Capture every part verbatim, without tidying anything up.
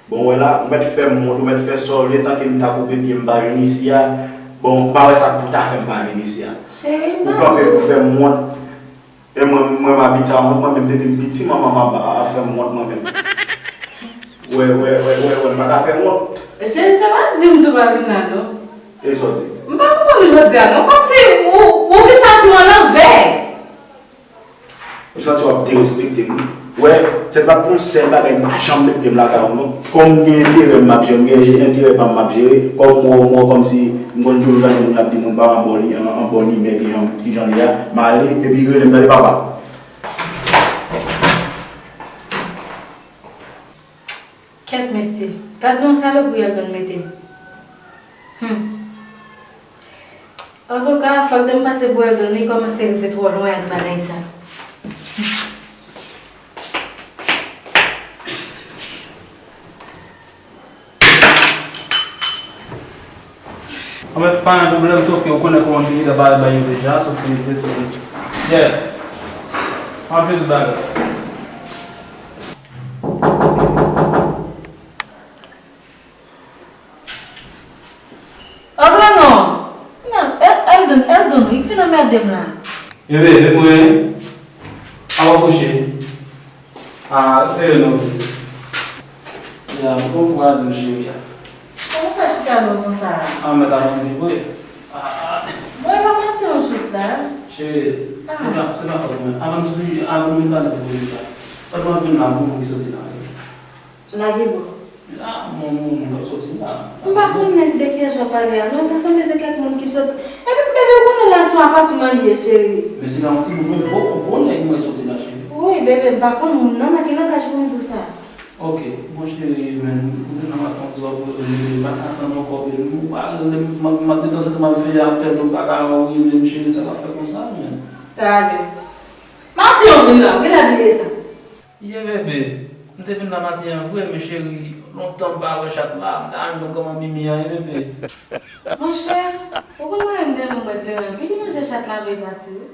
Bon, wè la, ou mèt fè m wont, ou mèt fè sa w vle, tanke m ta koupe pye m pa vin isi a. Bon, m pa wè sa k pou ta fè m pa vin isi a. Cheri, m pa kanpe pou fè m wont. E mwen, mwen, m abitye a wont, mwen menm, depi m piti, manman m ap, ap fè m wont, mwen menm. Wè, wè, wè, wè, wè, m pa ka fè wont. Cheri, sa pa di m tou pa vin la, non. E sa w di? M pa konprann ou jodi a, non. Kòmsi ou, ou vin la tou anlanvè. M santi w ap derespekte m wi. Wè, se pa pou yon sèl bagay m pa janm met pye m lakay ou non. Kòm m gen enterè m m ap jere, m gen enterè pa m m ap jere. Kòm m wè w, m wè w kòmsi m konn toujou tande moun ap di moun pa anba li, an, anba limyè kijan, kijan li a. M ale, epi rele m tande papa. Kèt mesye, gad nan salopri Eldon mete m. Hum. Antouka, fòk de m pase pou Eldon, li kòmanse rive twò lwen ak bagay sa. Anben, pa gen pwoblèm, Sophie, ou konnen kòman m te gentan pale ba yo deja, Sophie te di, yeah, m ap jere tout bagay. Antre non! Non, Eldon, Eldon, li fin anmède m la. Bebe, bebe mwen, apa kouche? Ah, fè yo non. Ya, m konn fwazi m cheri a. Kòman w fè chita lou konsa? Ah, mèt avanse li vre. Ah, ah. Bon, e pa maten yon chit la. Cheri, se pa, se pa fòt mwen. Avan m sou, avan m vin pale pou sa. Fòt mwen vin la, m konn ki soti la. Lage bò. Ah, moun, moun, moun k ap soti la. M pa konnen de kijan w pale a non, ta sanble se kèk moun ki sot. Epi bebe, ou konnen la se yon apatman li ye, cheri. Men se pa yon timoun, mwen gwo, gwo nèg mwen soti la, cheri. Wi, bebe, m pa konn moun nan nan ki langaj pou m di w sa. Ok, bon cheri, men koute nan maten w di w ap rele m, m pa ka tann ankò, bebe, m pa rele m, m ap di tanzantan m ap veye ak tèt ou, m pa ka rele m, cheri, sa k ap fè konsa, men. Talè. M ap di w vin la, vin la bliye sa. Ye bebe, m te vin nan maten an vre, men cheri, lontan m pa wè chat la, m ta renmen konn kòman Mimi an ye bebe. Monchè, ou konn mwen menm tèlman mwen te renmen li manje chat la vre pati wi.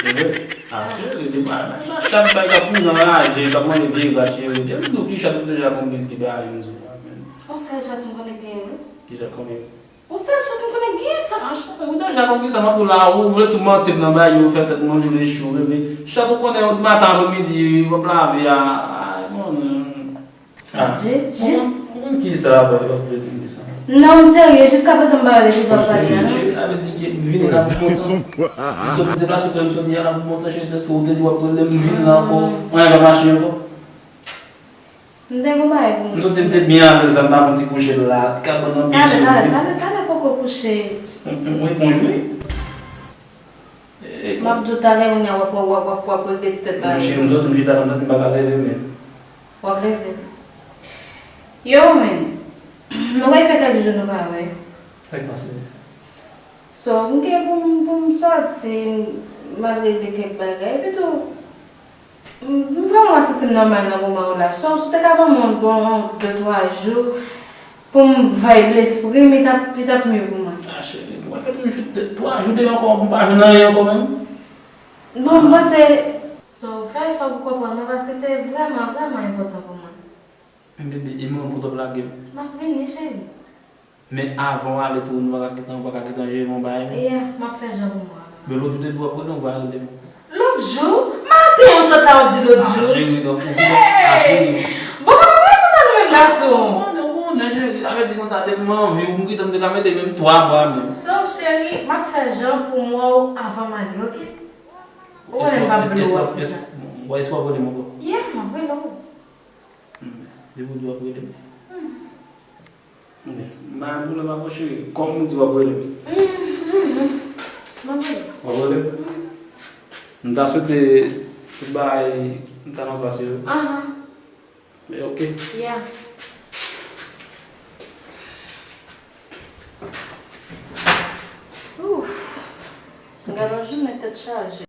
Bebe, ah cheri, li pa nan chat bay k ap kouri anraje, k ap mande vye rat cheri. Depi nou ki chat ou deja konn ki bagay m di w la menm. On sèl chat m konnen genyen wi. Ki chat konbyen? Ou sèl chat m konnen genyen sa. Ah, chat, ou deja konn kisa m ap di w la, ou vle tou manti m nan bagay yo, fè tèt manje leche w, bebe. Chat ou konnen, ou maten apre midi, w ap lave a, ay, mwen menm. Ah, Adje, ou jis konn, ou konn kisa, w ap vle di m kisa? Non, m serye, jiskaprezan m pa wè de kisa w ap pale a, non. Cheri, cheri, sa vle di ke m vini la pou kontan. M sot deplase frè m soti a la pou kontan, cheri, dèske ou te di w ap rele m, m vini la ankò. Anyen pa mache ankò. M te gon bagay pou mwen. M santi m te byen alèz la, m ta fè yon ti kouche la, ti ka ban m anpil somèy. Talè, talè, talè, talè poko kouche. Yon, yon eponj wi. M ap di w talè, kounye a w ap, w ap, w ap, w ap regle ti tèt bagay. Monchè, m santi m chita la, m santi m pa ka leve menm. W ap leve. Yo, men, nou pral fè kèk jou nou pa wè. Sa k pase? So, m gen pou m, pou m sòti, m al regle kèk bagay. Epi tou, M, m vrèman pa santi m nòmal nan moman yo la. So, si w te ka ban mwen yon bon de, twa jou pou m vibe lespri m, li t ap, li t ap mye pou mwen. Ah, cheri, m wè fè tou jis de, twa jou deyò ankò, m pa jwenn anyen ankò menm. Bon, m panse, so, fè efò pou w konprann mwen, paske se vrèman, vrèman enpòtan pou mwen. Men bebe, e mwen pou w t ap lage m? M ap vini, cheri. Men avan w ale tou, nou pa ka gentan, ou pa ka gentan jere m yon bagay, non? Yeah, m ap fè jan pou mwen. Men lòt jou te di w ap rele m, ou pa rele m. Lòt jou? Maten an w sot la w di lòt jou. Ah, cheri, donk ou vin, ah, cheri. Bon, kòman w konsa nou menm gason? Ou konnen, ou konnen, cheri. Sa vle di konsa, depi m anvi w, m kite m te ka mete menm twa bra menm. So, cheri, m ap fè jan pou m wè w avan m ale, oke? Ou konnen m p ap bliye w ap di sa. Bon, espwa w rele m ankò? Yeah, m ap rele w. Hmm, depi w di w ap rele m. Hmm. Bon, m pa gen pwoblèm avè w, cheri. Kòm ou di w ap rele m. Hmm, hmm, hmm. M ap rele w. W ap rele m? Hmm. M ta swete tout bagay m ta nan plas yo. Ahan. Men oke. Yeah. Ouf. Gade yon jounen tèt chaje.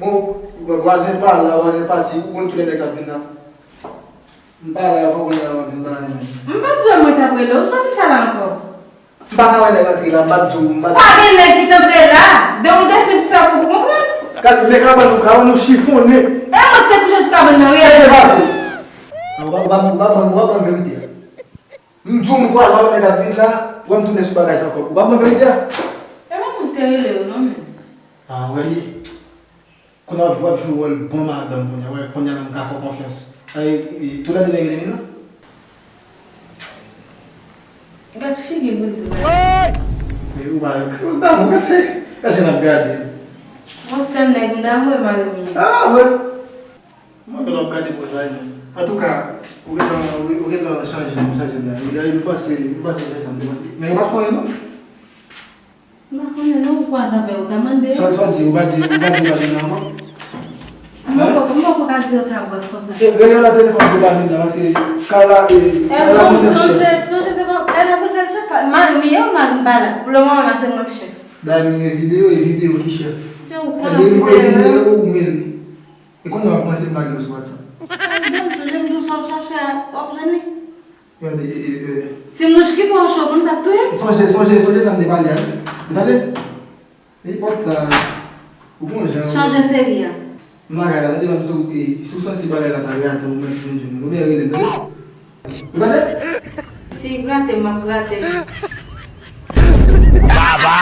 Bon, vwazen pa la, vwazen pati, ou konn kilè nèg la ap vin la? M pa la, fò kounye a w ap vin ba mwen. M pa t wè mwen t ap rele w, sa w vin fè la ankò? M pa ka wè nèg antre la, m pa t di w, m pa t. Pa gen nèg ki t antre la. Depi w te senp fè pou w konprann. Gade, men kabann ou, kabann ou chifonnen. E mwen ki te kouche sou kabann nan, wi. Chèche pa vre. Ou pa, ou pa, ou pa, ou pa, ou pa pran verite a. M di w m kwaze avèk nèg ap vin la, wè m tounen sou bagay sa ankò. Ou pa pran verite a? E pa mwen ki te rele w non, men. Ah, wè li. Kounye a w ap jwe, w ap jwe wòl bon madanm kounye a, wè, kounye a la m ka fè w konfyans. Ay, e, toulède nèg rele m nan? Gad figi l pou l di bagay. Men ou pa, ou damou, gade, gade jan l ap gade. Yon sèl nèg m damou e mari m ye. Ah, wè. Mwen fè l ap gade pou sa, non. Antouka, ou gentan, ou gentan chanje, chanje la. Ou gentan, m panse, m panse chanje, m panse. Men yo pa fè anyen, non. M pa konnen non, ou kwaze avè yo, ta mande. Sa, sa w di, ou pa di, ou pa di, ou pa di nan ankò? M poko, m poko ka di yo sa brèf konsa. E, rele yo nan telefòn pou pa vin la, paske Carla, e, Carla konn se chèf. Sonje, sonje, se pa, Carla konn se chèf, mari m ye, mari m pa la. Pou le moman la, se mwen k chèf. Dayè, m gen videyo, e videyo ki chèf. Ou ka videyo, ou meri. E kounye a w ap panse m lage w sou WhatsApp. Ay, m sonje m di w sa w ap chache a, w ap jwenn li. Gade, e, e, e. Ti mouch ki pran cho, konn sa k touye? Sonje, sonje, sonje sa n te pale a, wi. Ou tande? Nenpòt sa, ou gon jan. Chanje seri a. M lakay la, tande, m ap di w, e, si w santi bagay la ta grate w, ou mèt vin jwenn mwen. Oubyen rele m, tande? Ou tande? Si grate, m ap grate. Baba!